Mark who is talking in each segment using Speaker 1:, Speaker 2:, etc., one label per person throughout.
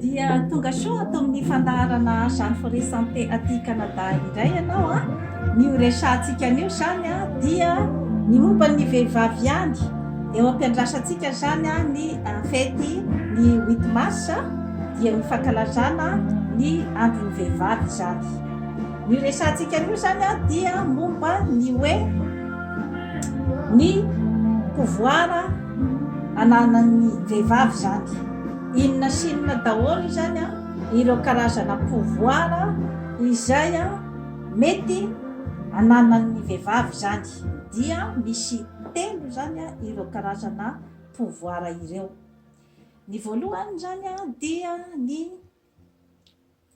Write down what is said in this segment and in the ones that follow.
Speaker 1: Dia tonga soa ato amin'ny fandaharana Jeanne Forêt Santé aty Canada indray ianao an! Ny ho resahantsika anio izany an dia ny momba ny vehivavy ihany. Eo am-piandrasantsika izany an ny fety ny huit mars dia ny fankalazana ny andron'ny vehivavy izany. Ny ho resahantsika anio izany an dia momba ny hoe ny pouvoir ananan'ny vehivavy izany. Inona sy inona daholo izany ireo karazana pouvoir izay mety ananan'ny vehivavy izany? Dia misy telo izany ireo karazana pouvoir ireo. Ny voalohany izany dia ny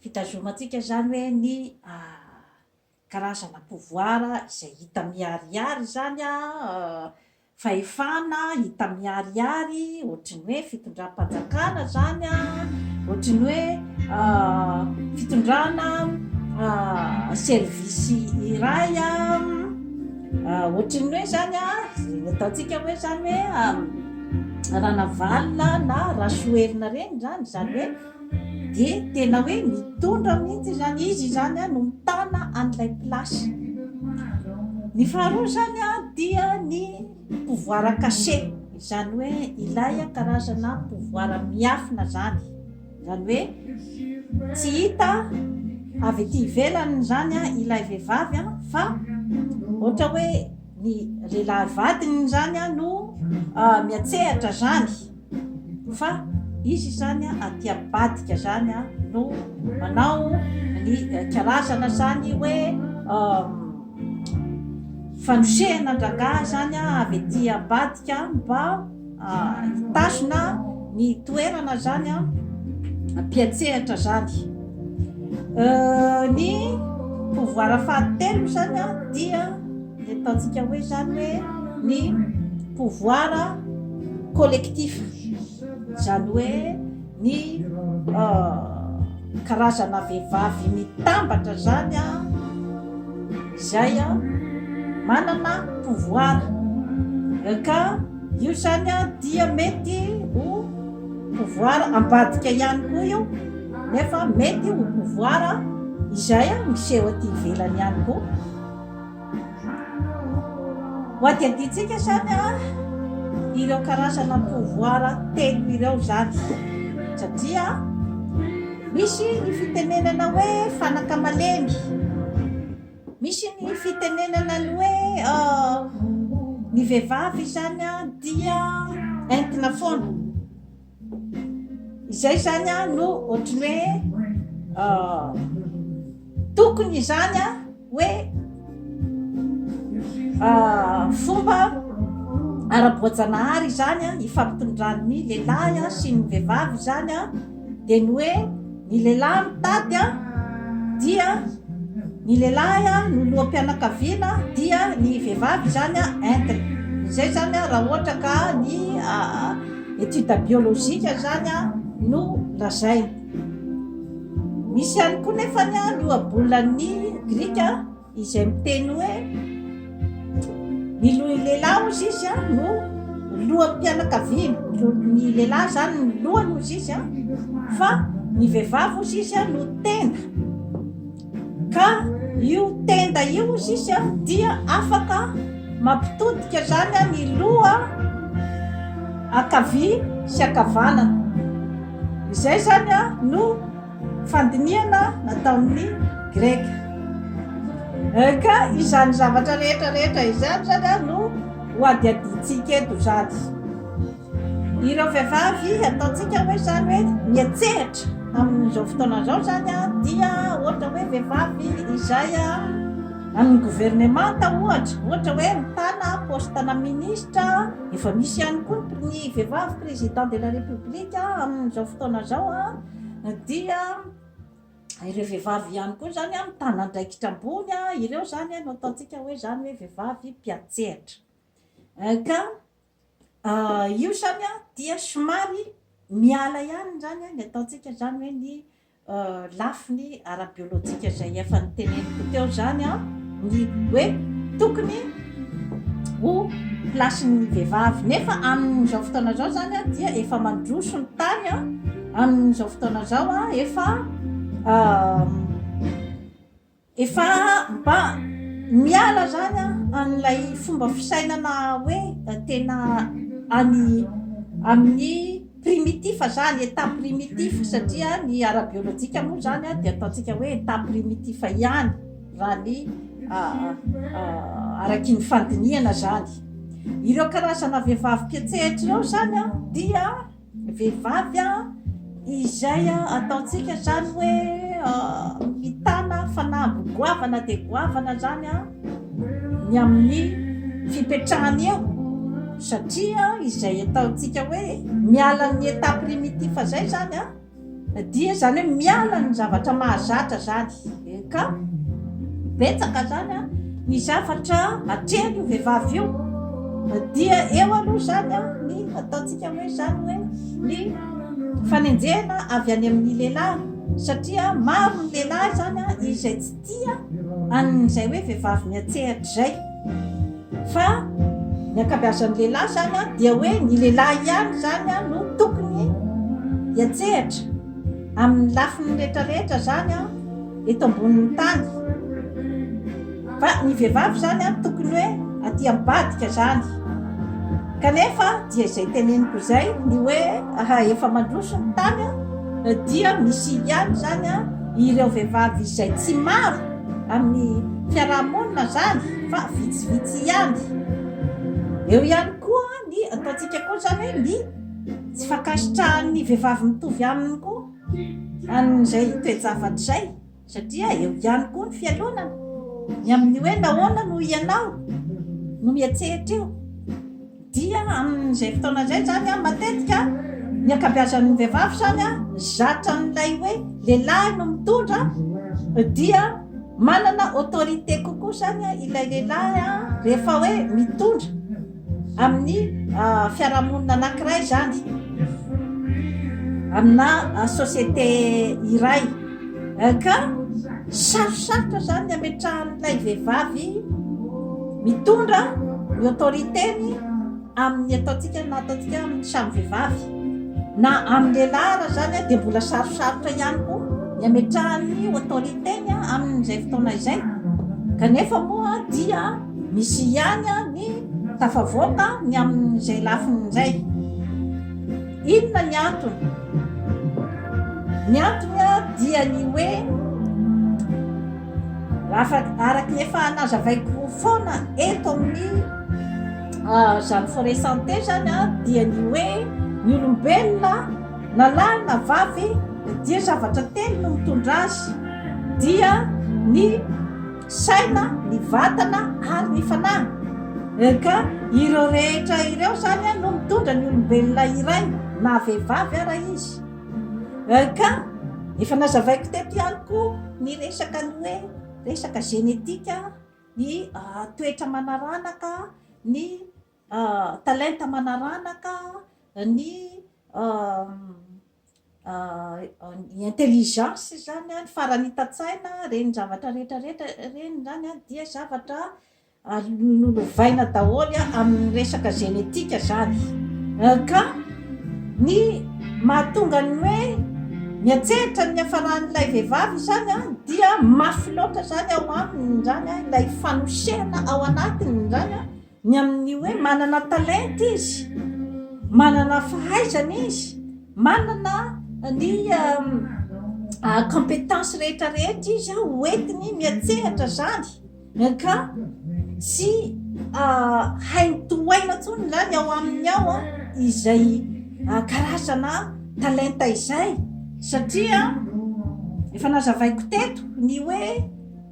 Speaker 1: fitazomantsika izany hoe ny karazana pouvoir izay hita miharihary izany an, fahefana hita miharihary ohatry ny hoe fitondram-panjakana izany an, ohatry ny hoe fitondrana service iray an, ohatry ny hoe izany an, ny ataontsika hoe izany hoe Ranavalona na Rasoherina ireny izany, izany hoe Dia tena hoe mitondra mihitsy izany, izy izany no mitana an'ilay place. Ny faharoa izany dia ny pouvoir caché, izany hoe ilay karazana pouvoir miafina izany, izany hoe tsy hita avy ety ivelany izany ilay vehivavy fa ohatra hoe ny lehilahy vadiny izany no miantsehatra izany. Fa izy izany aty ambadika izany no manao ny karazana izany hoe fanosehana an-drangahy izany avy aty ambadika mba hitazona ny toerana izany mpiantsehatra izany. Ny pouvoir fahatelo izany dia Ny ataontsika hoe izany hoe ny pouvoir collectif, izany hoe ny karazana vehivavy mitambatra izany izay manana pouvoir ka io izany dia mety ho pouvoir ambadika ihany koa io nefa mety ho pouvoir izay miseho aty ivelany ihany koa. Ho adihadiantsika izany ireo karazana pouvoir telo ireo izany satria misy ny fitenenana hoe fanaka malemy, misy ny fitenenana ny hoe ny vehivavy izany dia entina foana. Izay izany no ohatry ny hoe tokony izany hoe fomba ara-boajanahary izany ifampitondran'ny lehilahy sy ny vehivavy izany dia ny hoe ny lehilahy mitady dia ny lehilahy no loham-pianakaviana dia ny vehivavy izany entina. Izay izany raha ohatra ka ny Étude biologique izany no lazaina. Misy ihany koa nefa ny ohabolan'ny Grika izay miteny hoe ny lohan'ny lehilahy hozy izy no loham-pianakaviana, ny lehilahy izany ny lohany hozy izy fa ny vehivavy hozy izy no tenda. Ka io tenda io hozy izy dia afaka mampitodika izany ny loha ankavia sy ankavanana. Izay izany no fandinihana nataon'ny Greka. Ka izany zavatra rehetra rehetra izany izany no ho adihadiantsika eto izany. Ireo vehivavy ataontsika hoe izany hoe miantsehatra amin'izao fotoana izao izany dia ohatra hoe vehivavy izay amin'ny governemanta ohatra, ohatra hoe mitana poste-na ministra, efa misy ihany koa ny vehivavy président de la république amin'izao fotoana izao dia ireo vehivavy ihany koa izany mitana andraikitra ambony, ireo izany no ataontsika hoe izany hoe vehivavy mpiantsehatra. Ka Io izany dia somary miala ihany izany ny ataontsika izany hoe ny lafiny ara-biolojika izay efa noteneniko teo izany an, ny hoe tokony ho place-n'ny vehivavy. Nefa amin'izao fotoana izao izany an dia efa mandroso ny tany an. amin'izao fotoana izao a efa efa mba miala zany a an'ilay fomba fisainana hoe tena any amin'ny primitif zany, état primitif, satria ny ara-biolojika moa zany a dia ataontsika hoe état primitif ihany raha ny araky ny fandinihana zany. Ireo karazana vehivavy mpiantsehatra ireo zany a dia vehivavy a izay ataontsika zany hoe mitana fanamby goavana dia goavana zany a ny amin'ny fipetrahany eo, satria izay ataontsika hoe miala ny état primitif zay zany a dia zany hoe miala ny zavatra mahazatra zany, ka betsaka zany a ny zavatra atrehany io vehivavy io. Dia eo aloha zany a ny ataontsika hoe zany hoe ny fanenjehana avy any amin'ny lehilahy, satria maro ny lehilahy zany a izay tsy tia an'izay hoe vehivavy miantsehatra izay, fa ny ankabeazan'ny lehilahy zany a dia hoe ny lehilahy ihany zany a no tokony hiantsehatra amin'ny lafiny rehetrarehetra zany a eto ambonin'ny tany, fa ny vehivavy zany a tokony hoe aty ambadika zany. Kanefa dia izay teneniko izay ny hoe efa mandroso ny tany a dia misy ihany zany a ireo vehivavy izay tsy maro amin'ny fiarahamonina zany fa vitsivitsy ihany. Eo ihany koa ny ataontsika koa zany hoe ny tsy fankasitrahan'ny vehivavy mitovy aminy koa an'izay toe-javatra izay, satria eo ihany koa ny fialonana ny amin'ny hoe nahoana no ianao no miantsehatra eo. Dia amin'izay fotoana izay zany a matetika ny ankabeazan'ny vehivavy zany a zatra an'ilay hoe lehilahy no mitondra, dia manana autorité kokoa zany a ilay lehilahy a rehefa hoe mitondra amin'ny fiarahamonina anankiray zany, amina société iray, ka sarosarotra zany ny ametrahan'ilay vehivavy mitondra ny autorité-ny amin'ny ataontsika na ataontsika amin'ny samy vehivavy na amin'ny lehilahy ara zany a dia mbola sarosarotra ihany koa ny ametrahan'ny autorité-ny amin'izay fotoana izay. Kanefa moa dia misy ihany ny tafavoaka ny amin'izay lafiny izay. Inona ny antony? Ny antony dia ny hoe raha araka ny efa nazavaiko foana eto amin'ny zany forêt santé zany a dia ny hoe ny olombelona na lahy na vavy dia zavatra telo no mitondra azy, dia ny saina, ny vatana ary ny fanahy. Ka ireo rehetra ireo zany no mitondra ny olombelona iray na vehivavy ara izy. Ka efa nazavaiko teto ihany koa ny resaka ny hoe resaka genetika, ny toetra manaranaka, ny talenta manaranaka, ny ny intelligence zany a, ny faranita-tsaina, ireny zavatra rehetrarehetra ireny zany a dia zavatra nolovaina daholo amin'ny resaka genetika zany. Ka ny mahatonga ny hoe miantsehatra ny niafaran'ilay vehivavy izany a dia mafy loatra zany ao aminy zany a ilay fanosehana ao anatiny zany a ny amin'ny hoe manana talenta izy, manana fahaizana izy, manana ny compétence rehetrarehetra izy ho entiny miantsehatra zany, ka tsy hainy tohaina intsony zany ao aminy ao izay karazana talenta izay, satria efa nazavaiko teto ny hoe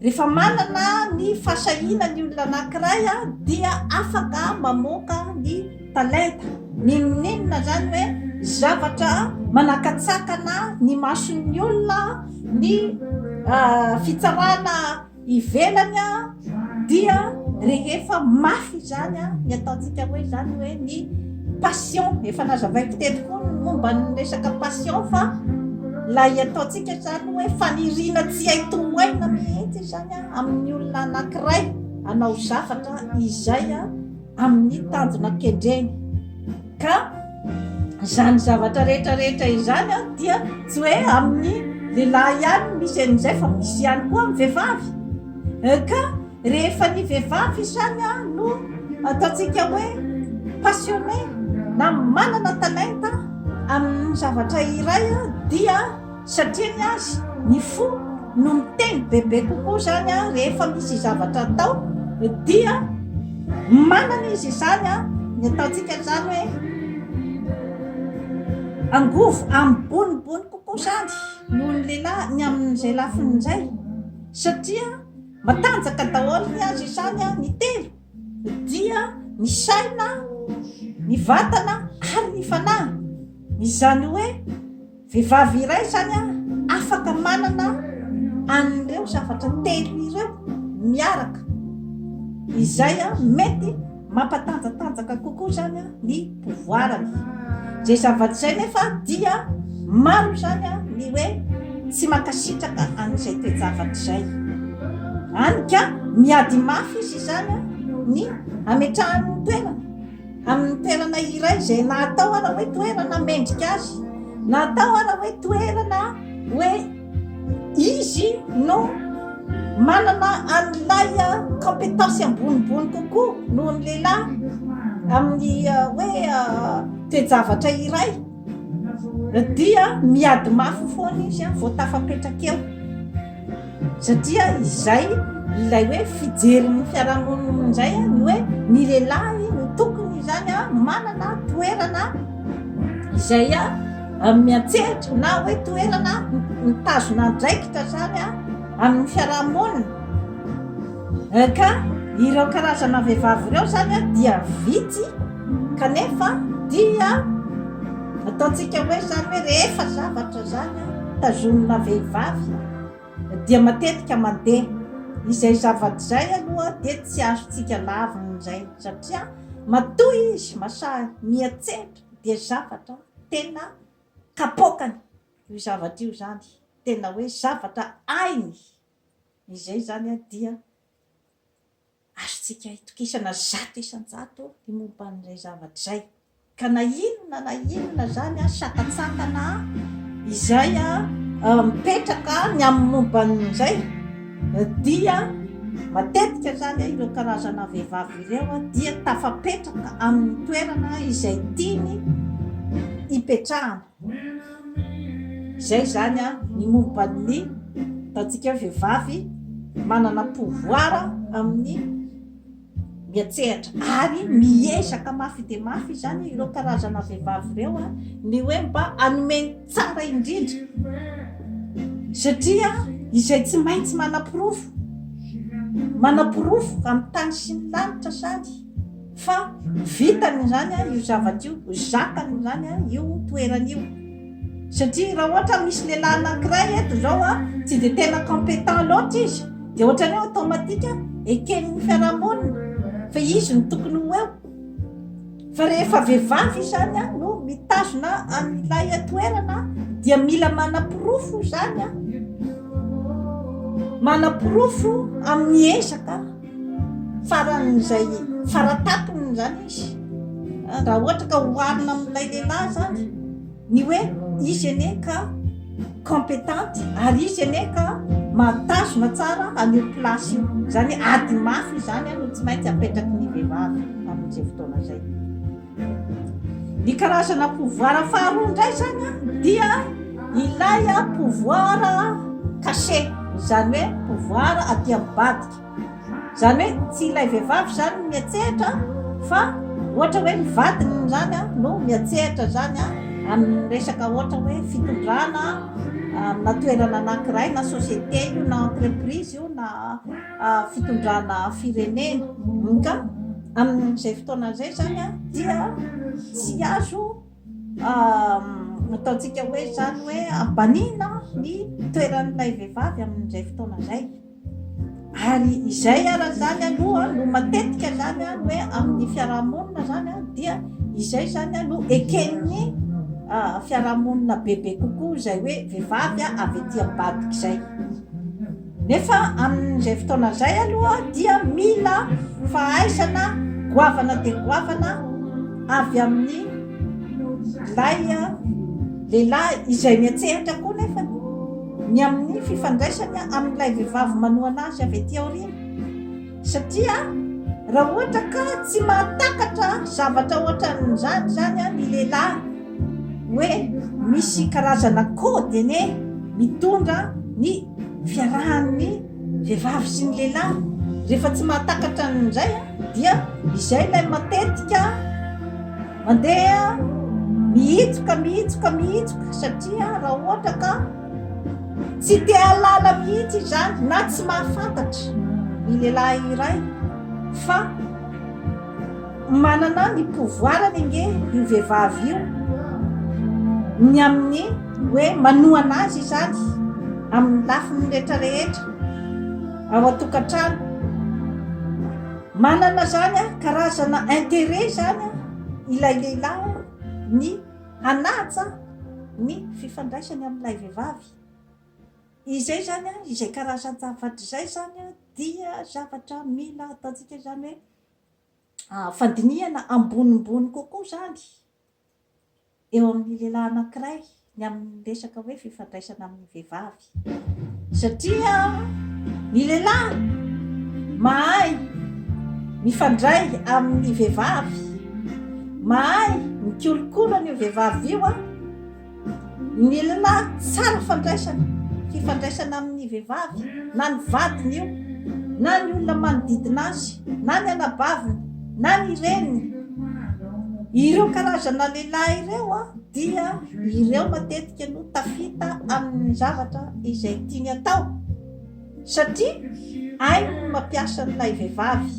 Speaker 1: rehefa manana ny fahasahiana ny olona anankiray dia afaka mamoaka ny talenta, n'inon'inona zany hoe zavatra manakatsakana ny mason'ny olona, ny fitsarana ivelany dia rehefa mafy izany ny ataontsika hoe zany hoe ny passion. Efa nazavaiko teto koa ny momba ny resaka passion, fa lay ataontsika zany hoe faniriana tsy hay tohaina mihitsy zany amin'ny olona anankiray hanao zavatra izay amin'ny tanjona kendreny. Ka Izany zavatra rehetra rehetra izany dia tsy hoe amin'ny lehilahy ihany no misy an'izay fa misy ihany koa amin'ny vehivavy. Ka rehefa ny vehivavy izany no ataontsika hoe passionné na manana talenta amin'ny zavatra iray dia satria ny azy ny fo no miteny bebe kokoa izany rehefa misy zavatra atao dia manana izy izany ny ataontsika izany hoe angovo ambonimbony kokoa izany noho ny lehilahy ny amin'izay lafiny izay satria matanjaka daholo ny azy izany ny telo dia ny saina, ny vatana ary ny fanahy. Izany hoe vehivavy iray izany afaka manana an'ireo zavatra telo ireo miaraka, izay mety mampatanjatanjaka kokoa izany ny pouvoir-ny. Izay zavatra izay nefa dia maro izany ny hoe tsy mankasitraka an'izay toe-javatra izay. Hany ka miady mafy izy izany ny hametrahany ny toerana amin'ny toerana iray izay na atao ara hoe toerana mendrika azy, na atao ara hoe toerana hoe izy no manana an'ilay compétence ambonimbony kokoa noho ny lehilahy amin'ny hoe toe-javatra iray dia miady mafy foana izy vao tafapetraka eo. Satria izay ilay hoe fijerin'ny fiarahamonina indray ny hoe ny lehilahy no tokony izany manana toerana izay miantsehatra na hoe toerana mitazona andraikitra izany amin'ny fiarahamonina. Ka ireo karazana vehivavy ireo izany dia vitsy kanefa dia ataontsika hoe izany hoe rehefa zavatra izany tazonina vehivavy dia matetika mandeha. Izay zavatra izay aloha dia tsy azontsika lavina izay satria matoa izy masahy miantsetra dia zavatra tena kapoakany io zavatra io izany, tena hoe zavatra hainy izay izany dia Azontsika itokisana 100% ny momba an'izay zavatra izay. Ka na inona na inona izany sakantsakana izay mipetraka ny amin'ny momba an'izay dia matetika izany ireo karazana vehivavy ireo dia tafapetraka amin'ny toerana izay tiany hipetrahana. Izay izany ny momba ny ataontsika hoe vehivavy manana pouvoir amin'ny miantsehatra ary miezaka mafy dia mafy izany ireo karazana vehivavy ireo ny hoe mba hanome ny tsara indrindra satria izay tsy maintsy manaporofo manaporofo amin'ny tany sy ny lanitra sady Fa vitany izany io zavatra io, zakany izany io toerana io. Satria raha ohatra misy lehilahy anankiray eto izao tsy dia tena compétent loatra izy, dia ohatran'ny hoe automatique eken'ny fiarahamonina fa izy no tokony ho eo. Fa rehefa vehivavy izany no mitazona an'ilay toerana dia mila manaporofo izany, manaporofo amin'ny ezaka. Faran'izay faratapony izany izy. Raha ohatra ka oharina amin'ilay lehilahy izany, ny hoe izy anie ka compétente ary izy anie ka mahatazona tsara an'io place io. Izany hoe ady mafy izany no tsy maintsy apetraky ny vehivavy amin'izay fotoana izay. Ny karazana pouvoir faharoa indray izany dia ilay pouvoir caché, izany hoe pouvoir aty ambadika. Izany hoe tsy ilay vehivavy izany no miantsehatra fa ohatra hoe ny vadiny izany no miantsehatra izany amin'ny resaka ohatra hoe fitondrana amina toerana anankiray na société io na entreprise io na fitondrana firenena. Ka amin'izay fotoana izay izany dia tsy azo ataontsika hoe izany hoe ambanina ny toeran'ilay vehivavy amin'izay fotoana izay. Ary izay ara izany aloha no matetika izany ny hoe amin'ny fiarahamonina izany dia izay izany no eken'ny fiarahamonina bebe kokoa izay hoe vehivavy avy aty ambadika izay. Nefa amin'izay fotoana izay aloha dia mila fahaizana goavana dia goavana avy amin'ny. ilay lehilahy izay miantsehatra koa nefany ny amin'ny fifandraisany amin'ilay vehivavy manohana azy avy aty aoriana. Satria raha ohatra ka tsy mahatakatra zavatra ohatran'izany izany ny lehilahy hoe misy karazana code anie mitondra ny fiarahan'ny vehivavy sy ny lehilahy, rehefa tsy mahatakatra an'izay dia izay ilay matetika mandeha mihitsoka mihitsoka mihitsoka satria raha ohatra ka Tsy te hahalala mihitsy izany na tsy mahafantatra ny lehilahy iray fa manana ny pouvoir-ny ange io vehivavy io ny amin'ny hoe manohana azy izany amin'ny lafiny rehetra rehetra ao an-tokantrano. Manana izany karazana intérêt izany ilay lehilahy ny hanaja ny fifandraisany amin'ilay vehivavy. Izay izany, izay karazan-javatra izay izany dia zavatra mila ataontsika izany hoe fandinihana ambonimbony kokoa izany eo amin'ny lehilahy anankiray ny amin'ny resaka hoe fifandraisana amin'ny vehivavy. Satria ny lehilahy mahay mifandray amin'ny vehivavy, mahay mikolokolo an'io vehivavy io an, ny lehilahy tsara fandraisana, fifandraisana amin'ny vehivavy, na ny vadiny io, na ny olona manodidina azy, na ny anabaviny, na ny reniny. Ireo karazana lehilahy ireo an, dia ireo matetika no tafita amin'ny zavatra izay tiany atao satria hainy ny mampiasa an'ilay vehivavy.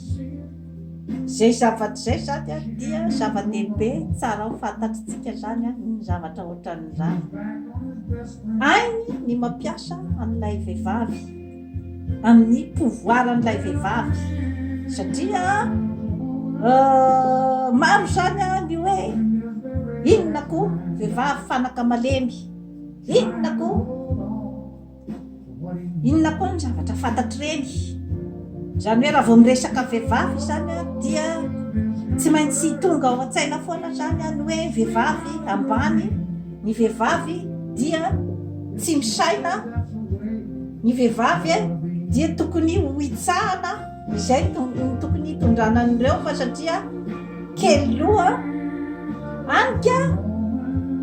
Speaker 1: Izay zavatra izay izany dia zava-dehibe tsara ho fantatritsika izany ny zavatra ohatran'izany. Hainy ny mampiasa an'ilay vehivavy. Amin'ny pouvoir an'ilay vehivavy satria maro izany ny hoe inona koa vehivavy fanaka malemy, inona koa inona koa ny zavatra fantatr'ireny, izany hoe raha vao miresaka vehivavy izany dia tsy maintsy tonga ao an-tsaina foana izany ny hoe vehivavy ambany, ny vehivavy dia tsy misaina. Ny vehivavy dia tokony ho hitsahana izay no tokony hitondrana an'ireo fa satria kely loha hany ka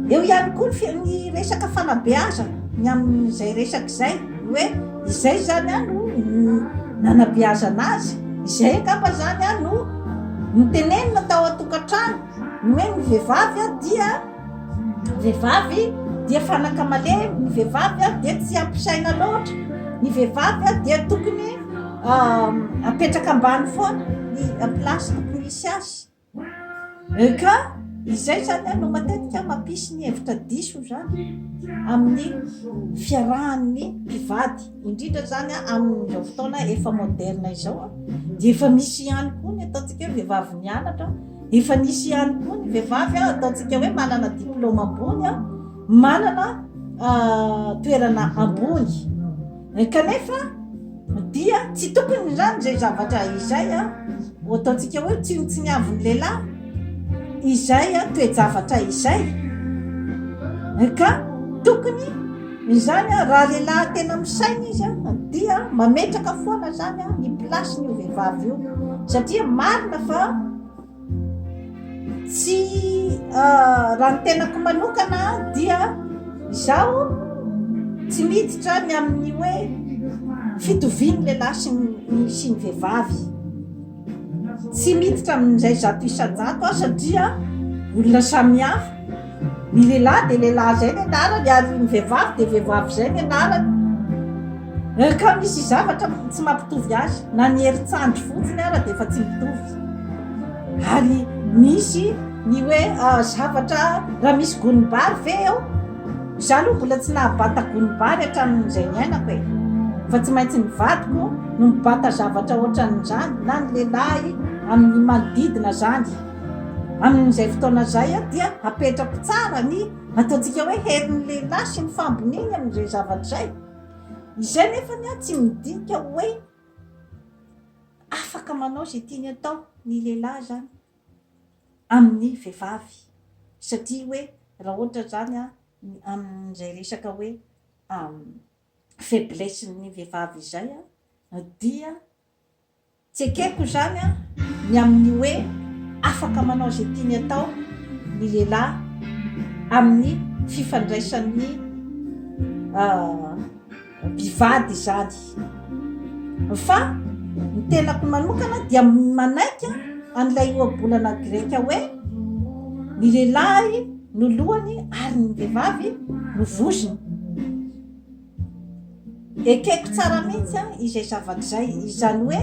Speaker 1: eo ihany koa ny resaka fanabeazana ny amin'izay resaka izay hoe izay izany no nanabeazana azy, izay angamba izany no notenenina tao an-tokantrano ny hoe ny vehivavy dia Vehivavy dia fanaka malemy, ny vehivavy dia tsy ampisaina loatra, ny vehivavy dia tokony apetraka ambany foana ny place tokony hisy azy. Ka izay zany no matetika mampisy ny hevitra diso zany amin'ny fiarahan'ny mpivady, indrindra zany amin'izao fotoana efa moderne izao dia efa misy ihany koa ny ataontsika hoe vehivavy nianatra. Efa nisy ihany koa ny vehivavy ataontsika hoe manana diplaoma ambony, manana toerana ambony. Kanefa dia tsy tokony izany izay zavatra izay ho ataontsika hoe tsinontsiniavin'ny lehilahy izay toe-javatra izay. Ka tokony izany raha lehilahy tena misaina izy dia mametraka foana izany ny place-n'io vehivavy io. Satria marina fa tsy raha ny tenako manokana dia izaho tsy miditra ny amin'ny hoe fitovian'ny lehilahy sy ny sy ny vehivavy. Tsy miditra amin'izay 100% aho satria olona samihafa. Ny lehilahy dia lehilahy izay ny anarany ary ny vehivavy dia vehivavy izay ny anarany. Ka misy zavatra tsy mampitovy azy, na ny herin-tsandry fotsiny ara dia efa tsy mitovy. Ary misy ny hoe zavatra, raha misy gony-bary ve eo? Izaho aloha mbola tsy nahabata gony-bary hatramin'izay niainako e! Fa tsy maintsy ny vadiko no mibata zavatra ohatran'izany na ny lehilahy amin'ny manodidina izany. Amin'izay fotoana izay dia apetrako tsara ny ataontsika hoe herin'ny lehilahy sy ny famboniany amin'izay zavatra izay. Izay nefa ny ahy tsy midika hoe afaka manao izay tiany atao ny lehilahy izany amin'ny vehivavy satria hoe. raha ohatra izany amin'izay resaka hoe faiblesse-n'ny vehivavy izay dia Tsy ekeko izany ny amin'ny hoe afaka manao izay tiany atao ny lehilahy amin'ny fifandraisan'ny mpivady izany. Fa ny tenako manokana dia manaiky an'ilay ohabolana greka hoe ny lehilahy no lohany ary ny vehivavy no vozony. Ekeko tsara mihitsy izay zavatra izay, izany hoe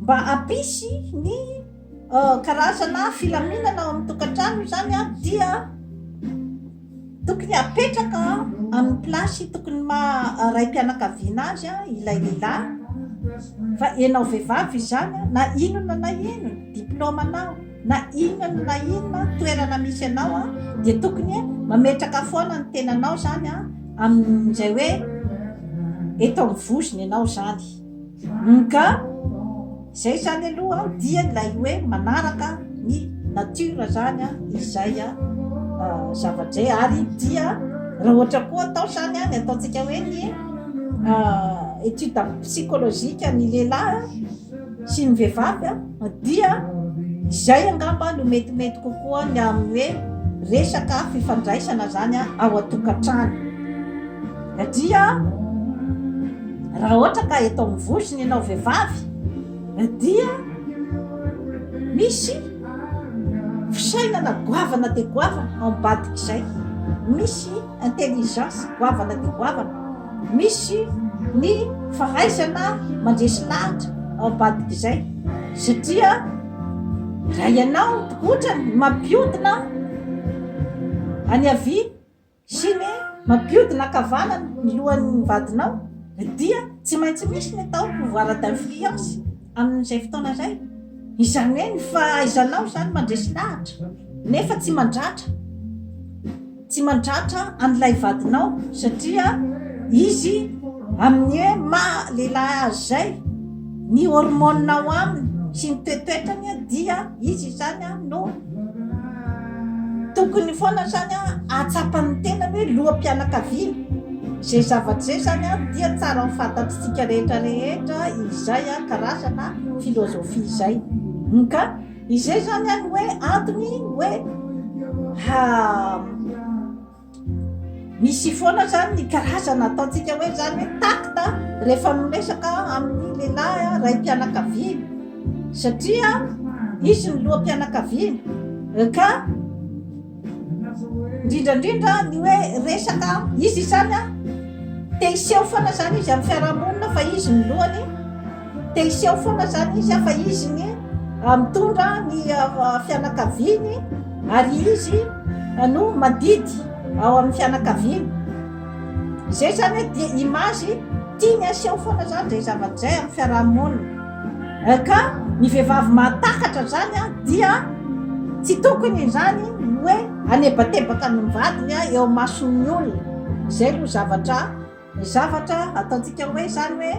Speaker 1: mba hampisy ny karazana filaminana ao amin'ny tokantrano izany dia tokony hapetraka amin'ny place tokony maha raim-pianakaviana azy ilay lehilahy fa ianao vehivavy izany na inona na inona diplaomanao Na inona na inona toerana misy anao dia tokony mametraka foana ny tenanao izany amin'izay hoe eto amin'ny vozony ianao izany. Ka izay izany aloha dia ilay hoe manaraka ny nature izany izay zavatra izay ary dia raha ohatra koa atao izany ny ataontsika hoe ny étude psychologique ny lehilahy sy ny vehivavy dia izay angamba no metimety kokoa ny amin'ny hoe resaka fifandraisana zany ao an-tokantrano satria raha ohatra ka eto amin'ny vozony ianao vehivavy dia misy fisainana goavana dia goavana ao ambadik'izay, misy intelligence goavana dia goavana. Misy ny fahaizana mandresy lahatra ao ambadik'izay satria raha ianao otrany mampiodina any havia sy ny mampiodina ankavanana ny lohan'ny vadinao dia tsy maintsy misy ny atao pouvoir d'influence amin'izay fotoana izay, izany hoe ny fahaizanao izany mandresy lahatra nefa tsy mandratra. Tsy mandratra an'ilay vadinao satria izy amin'ny hoe maha lehilahy azy izay, ny hormone ao aminy sy ny toetoetrany dia izy izany no tokony foana izany ahatsapan'ny tenany hoe loham-pianakaviana. Izay zavatra izay izany dia tsara ho fantatr'tsika rehetra rehetra izay karazana philosophie izay. Ka Izay zany an hoe antony hoe ha misy foana zany ny karazana ataontsika hoe zany hoe tact rehefa miresaka amin'ny lehilahy raim-pianakaviana satria izy ny loham-pianakaviana ka indrindra indrindra ny hoe resaka izy izany an te hiseho foana zany izy amin'ny fiarahamonina fa izy ny lohany Te hiseho foana zany izy fa izy ny mitondra ny fianakaviany ary izy no mandidy ao amin'ny fianakaviany. Zay zany hoe dia image tiany aseho foana zany zay zavatra zay amin'ny fiarahamonina. Ka ny vehivavy mahatakatra zany dia tsy tokony izany hoe hanebatebaka ny vadiny eo imason'ny olona. Zay aloha zavatra Ny zavatra ataontsika hoe izany hoe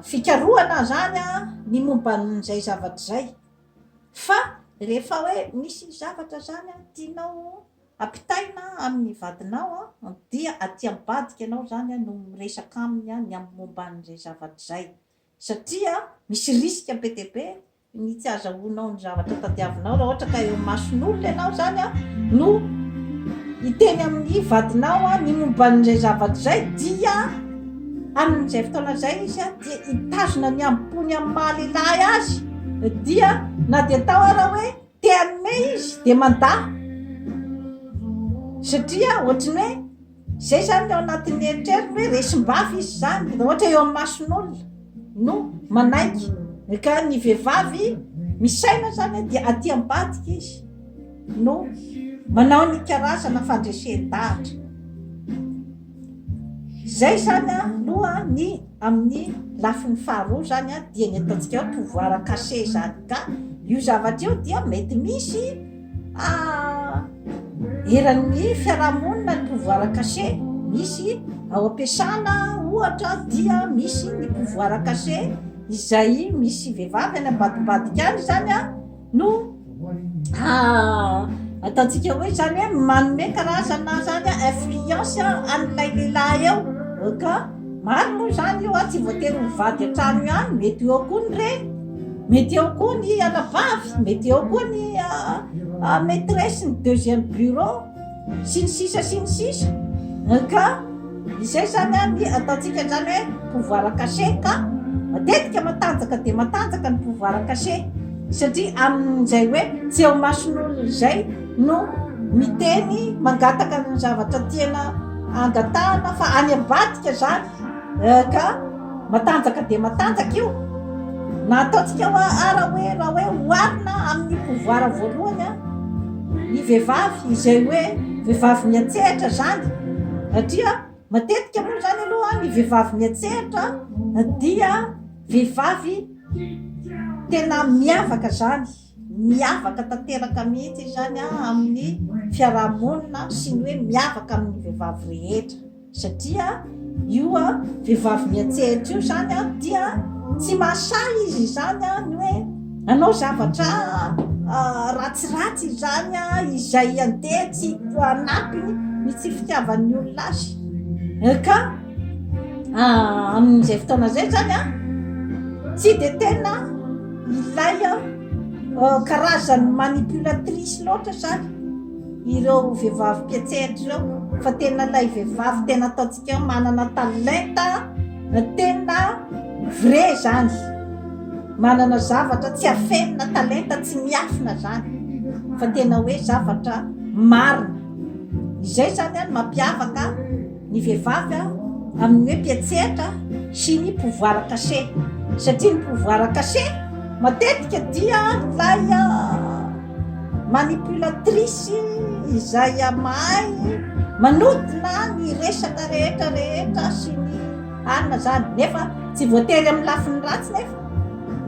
Speaker 1: fikarohana izany ny momba an'izay zavatra izay. Fa rehefa hoe misy zavatra izany tianao ampitaina amin'ny vadinao dia aty ambadika ianao izany no miresaka aminy ny amin'ny momba an'izay zavatra izay. Satria misy risque be dia be ny tsy azahoanao ny zavatra tadiavinao raha ohatra ka eo imason'olona ianao izany no hiteny amin'ny vadinao ny momba an'izay zavatra izay dia amin'izay fotoana izay izy dia hitazona ny amim-pony amin'ny maha lehilahy azy dia na dia atao ara hoe te hanome izy dia mandà satria ohatry ny hoe izay izany ny ao anatin'ny eritreriny hoe resim-bava izy izany raha ohatra eo amin'ny mason'olona no manaiky ka ny vehivavy misaina zany dia aty ambadika izy no manao ny karazana fandresen-dahatra. Izay zany aloha ny amin'ny lafiny faharoa zany dia ny ataontsika hoe pouvoir caché zany ka io zavatra io dia mety misy Eran'ny fiarahamonina ny pouvoir caché, misy ao am-piasana ohatra dia misy ny pouvoir caché izay misy vehivavy any ambadimbadika any izany no Ataontsika hoe izany hoe manome karazana zany influence an'ilay lehilahy eo ka maro moa izany io tsy voatery ho vady an-trano ihany, mety eo koa ny reny, mety eo koa ny anabavy, mety eo koa ny maitresse ny deuxième bureau sy ny sisa sy ny sisa ka izay izany ny ataontsika izany hoe pouvoir caché ka matetika matanjaka dia matanjaka ny pouvoir caché. Satria amin'izay hoe tsy eo imason'olona izay no miteny mangataka ny zavatra tiana angatahana fa any ambadika izany ka matanjaka dia matanjaka io. Na ataontsika hoa ara hoe raha hoe oharina amin'ny pouvoir voalohany ny vehivavy izay hoe vehivavy miantsehatra izany satria matetika moa izany aloha ny vehivavy miantsehatra dia vehivavy Tena miavaka izany, miavaka tanteraka mihitsy izany amin'ny fiaraha-monina sy ny hoe miavaka amin'ny vehivavy rehetra satria io vehivavy miantsehatra io izany dia tsy mahasahy izy izany ny hoe hanao zavatra ratsiratsy izany izay handeha tsy hanampy ny tsy fitiavan'ny olona azy ka Amin'izay fotoana izay izany an, tsy dia tena ilay karazan'ny manipulatrice loatra izany ireo vehivavy mpiantsehatra ireo fa tena ilay vehivavy tena ataontsika hoe manana talenta tena vrai izany, manana zavatra tsy afenina, talenta tsy miafina izany fa tena hoe zavatra marina. Izay izany no mampiavaka ny vehivavy amin'ny hoe mpiantsehatra sy ny pouvoir caché satria ny pouvoir caché matetika dia ilay manipulatrice izay mahay manodina ny resaka rehetra rehetra sy ny anona zany nefa tsy voatery amin'ny lafiny ratsy nefa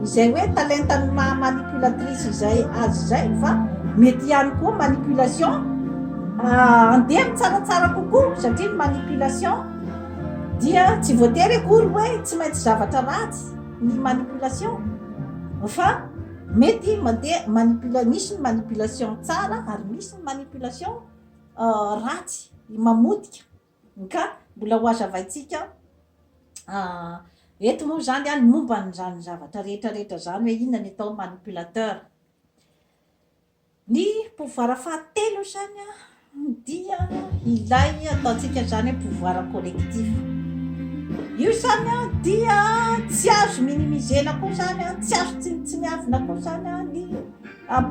Speaker 1: izay hoe talentan'ny maha manipulatrice izay azy izay fa mety ihany koa manipulation andeha amin'ny tsaratsara kokoa satria ny manipulation dia tsy voatery akory hoe tsy maintsy zavatra ratsy ny manipulation fa mety mandeha manipula misy ny manipulation tsara ary misy ny manipulation ratsy mamotika Ka mbola ho hazavaintsika eto moa izany ny momba an'izany zavatra rehetra rehetra izany hoe inona ny atao manipulateur. Ny pouvoir fahatelo izany dia ilay ataontsika izany hoe pouvoir collectif. Io izany dia tsy azo minimiser-na koa izany, tsy azo tsinontsiniavina koa izany ny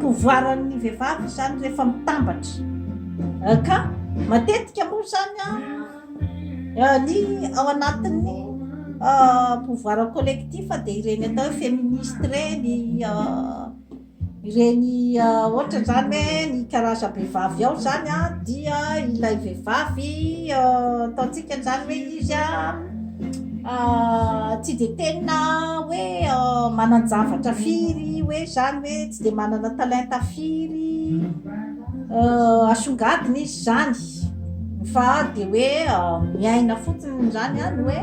Speaker 1: pouvoir-n'ny vehivavy izany rehefa mitambatra. Ka matetika moa izany ny ao anatin'ny pouvoir collectif dia ireny atao hoe féministe ireny, ireny ohatra izany hoe ny karazam-behivavy ao izany dia ilay vehivavy ataontsika izany hoe izy Tsy dia tena hoe manan-javatra firy hoe izany hoe tsy dia manana talenta firy asongadina izy izany fa dia hoe miaina fotsiny izany ny hoe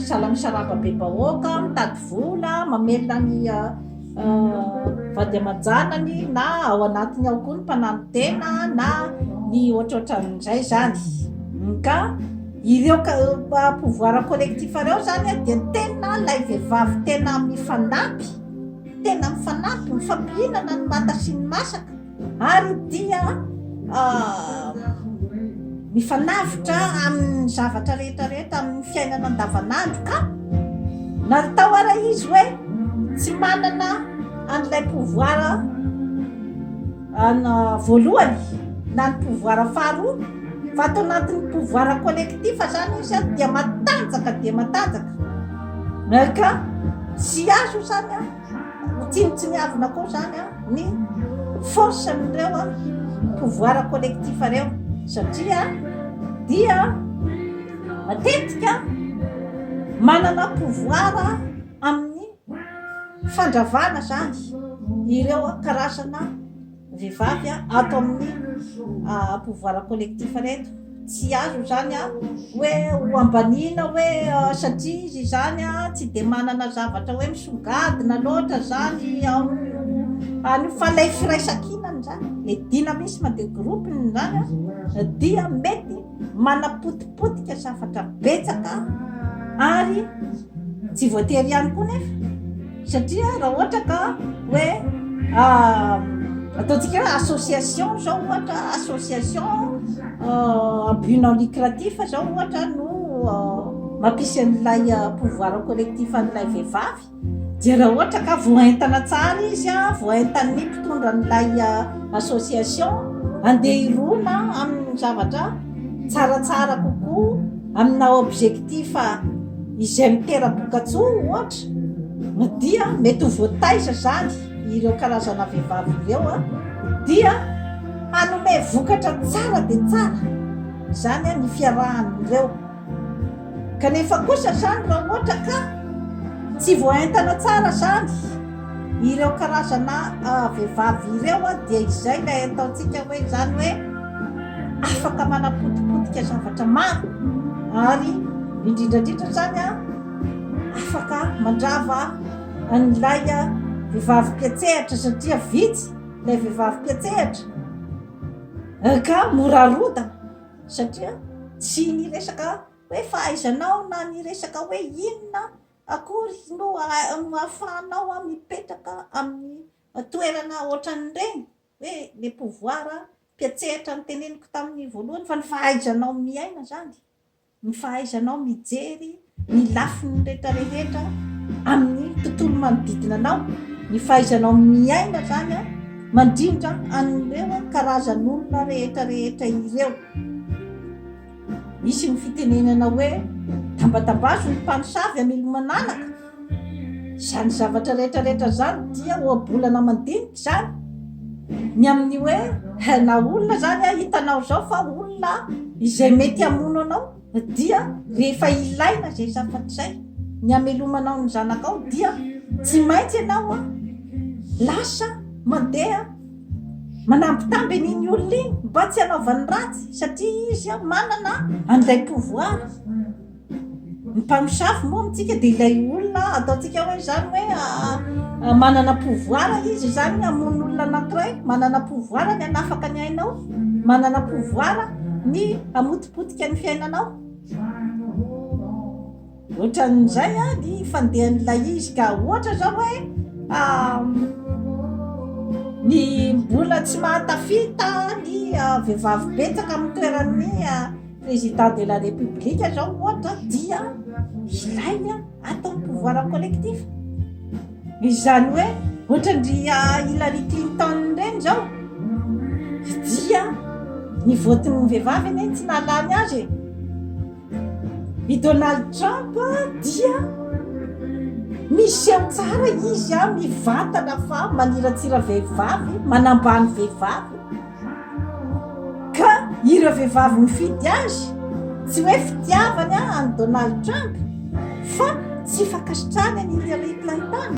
Speaker 1: sahala amin'ny sarababem-bahoaka, mitady vola, mamelona ny vady aman-janany na ao anatiny ao koa ny mpananotena na ny ohatrohatran'izay izany ka. Ireo pouvoir collectif ireo zany dia tena ilay vehivavy tena mifanampy, tena mifanampy, mifampihinana ny manta sy ny masaka ary dia mifanavotra amin'ny zavatra rehetra rehetra amin'ny fiainana andavanandro ka na atao ara izy hoe tsy manana an'ilay pouvoir An voalohany na ny pouvoir faharoa fa ato anatin'ny pouvoir collectif zany izy an dia matanjaka dia matanjaka ka tsy azo zany an tsinontsiniavina koa zany an ny force an'ireo an pouvoir collectif ireo satria dia matetika manana pouvoir amin'ny Fandravana izany ireo karazana vehivavy ato amin'ny pouvoir collectif ireto. Tsy azo izany hoe ho ambaniana hoe satria izy izany tsy dia manana zavatra hoe misongadina loatra izany ao amin'io any io fa ilay firaisankina. fiarahany izany, ilay dynamisme de groupe-ny izany dia mety manapotipotika zavatra betsaka ary tsy voatery ihany koa nefa satria raha ohatra ka hoe ataontsika hoe association zao ohatra, association à but non lucratif zao ohatra no mampisy an'ilay pouvoir collectif an'ilay vehivavy dia raha ohatra ka voaentana tsara izy an, voaentan'ny mpitondra an'ilay association andeha hirona amin'ny zavatra tsaratsara kokoa amina objectif izay mitera-bokatsoa ohatra dia mety ho voataiza izany ireo karazana vehivavy ireo an, dia hanome vokatra tsara dia tsara izany ny fiarahan'ireo. Kanefa kosa izany raha ohatra ka tsy voaentana tsara izany ireo karazana vehivavy ireo dia izay ilay ataontsika hoe izany hoe afaka manapotipotika zavatra maro ary indrindra indrindra izany afaka mandrava an'ilay vehivavy mpiantsehatra satria vitsy ilay vehivavy mpiantsehatra ka mora arodana. Satria tsy ny resaka hoe fahaizanao na ny resaka hoe inona akory no ahafahanao mipetraka amin'ny toerana ohatran'ireny, hoe le pouvoir mpiantsehatra noteneniko tamin'ny voalohany fa ny fahaizanao miaina izany. Ny fahaizanao mijery ny lafiny rehetra rehetra amin'ny tontolo manodidina anao, ny fahaizanao miaina izany mandrindra an'ireo karazan'olona rehetra rehetra ireo. Misy ny fitenenana hoe tambatambazo ny mpamosavy hameloman'anaka. Izany zavatra rehetra rehetra izany dia ohabolana mandinika izany. Ny amin'ny hoe na olona izany hitanao izao fa olona izay mety hamono anao dia rehefa ilaina izay zavatra izay ny hamelomanao ny zanakao dia tsy maintsy ianao lasa mandeha manambitamby an'iny olona iny mba tsy hanaovany ratsy satria izy manana an'ilay pouvoir. Ny mpamosavy moa amintsika dia ilay olona ataontsika hoe izany hoe manana pouvoir izy izany hamono olona anankiray, manana pouvoir ny hanafaka ny ainao, manana pouvoir ny hamotipotika ny fiainanao. Ohatran'izay ny fandehan'ilay izy ka ohatra izao hoe ny mbola tsy mahatafita ny vehivavy betsaka amin'ny toeran'ny Président de la République zao ohatra dia ilaina atao ny pouvoir collectif. Izany hoe ohatran-dry Hillary Clinton ireny zao dia ny vote-n'ny vehivavy anie tsy nahalany azy e. I Donald Trump dia miseho tsara izy mivantana fa maniratsira vehivavy, manambany vehivavy. Ka ireo vehivavy nifidy azy, tsy hoe fitiavany an'i Donald Trump, fa tsy fankasitrahany an'i Hillary Clinton.